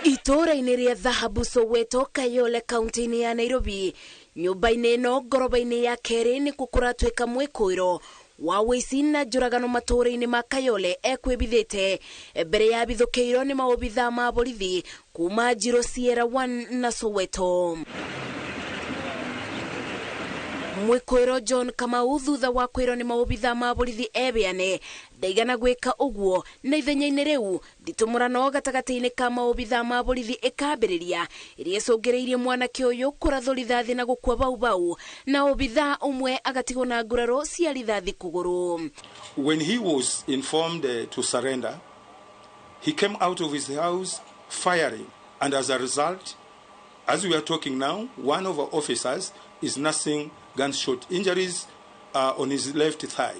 Itũũra-inĩ rĩa Dhahabu Soweto, Kayole, kaunti-inĩ ya Nairobi, nyũmba-inĩ ĩno ngoroba-inĩ ya kerĩ nĩkuo kũratuĩka mwĩkũĩro wa ũici na njũragano matũũra-inĩ ma Kayole ekwĩbithĩte mbere ya bithũkĩirwo nĩ maobithaa ma borithi kuma Njiro Sierra 1 na Soweto. Mwĩkũĩro John Kamau thutha wa kwĩrwo nĩ maobithaa ma borithi ebeane ndaigana gwĩka ũguo, na ithenya-inĩ rĩu nditumũrano gatagatĩ-inĩ ka maobithaa ma borithi ĩkambĩrĩria ĩrĩa ĩcũngĩrĩirie mwanake ũyũ kũrathwo rithathi na gũkua bau bau, na obithaa ũmwe agatigwo na nguraro cia rithathi kũgũrũ. When he was informed to surrender, he came out of his house firing, and as a result, as we are talking now, one of our officers is nursing gunshot injuries on his left thigh.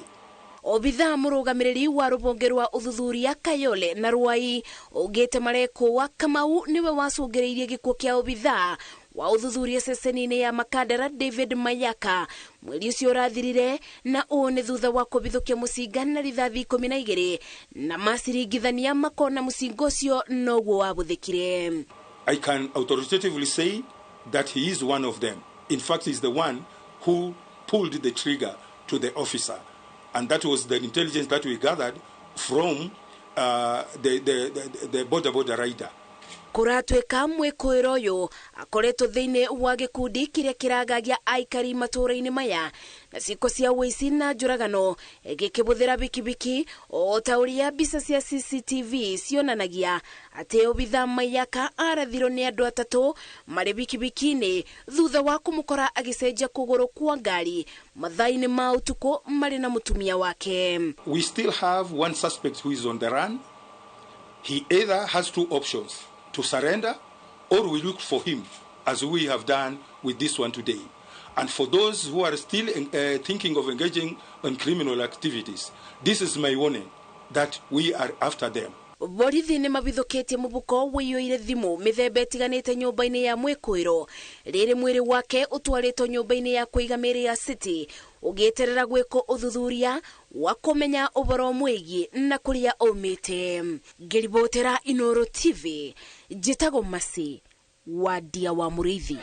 Obithaa mũrũgamĩrĩri wa rũhonge rwa ũthuthuria Kayole na Ruai augĩte marekũa Kamau nĩwe wacũngĩrĩirie gĩkuũ kĩa obithaa wa ũthuthuria ceceni-inĩ ya Makandara David Mayaka mweri ũcio ũrathirire, na ũũ nĩ thutha wa kũbithũkia mũcinga na rithathi 12 na maciringithania makona mũcinga ũcio noguo wabũthĩkire. I can authoritatively say that he is one of them. In fact, he's the one who pulled the trigger to the officer. And that was the intelligence that we gathered from the border border rider. Kũratuĩka mwĩkũĩro ũyũ akoretwo thĩinĩ wa gĩkundi kĩrĩa kĩragagia aikari matũũra-inĩ maya na ciĩko cia ũici na njũragano gĩkĩbũthĩra bikibiki, o ta ũrĩa mbica cia CCTV cionanagia atĩ obithaa Mayaka arathirwo nĩ andũ atatũ marĩ bikibiki-inĩ thutha wa kũmũkora agĩcenjia kũgũrũ kwa ngari mathaa-inĩ ma ũtukũ marĩ na mũtumia wake. We still have one suspect who is on the run. He either has two options: to surrender or we look for him, as we have done with this one today. And for those who are still thinking of engaging in criminal activities, this is my warning that we are after them. Borithi nĩ mabithũkĩtie mũbuko ũiyũire thimũ mĩthemba ĩtiganĩte nyũmba-inĩ ya mwĩkũĩro rĩrĩ mwĩrĩ wake ũtwarĩtwo nyũmba-inĩ ya kũiga mĩĩrĩ ya City ũgĩeterera gwĩkwo ũthuthuria wa kũmenya ũhoro mwĩgiĩ na kũrĩa aumĩte. Ngĩribotera Inooro TV, njĩtagwo Masi Wadia wa Mũrĩithi.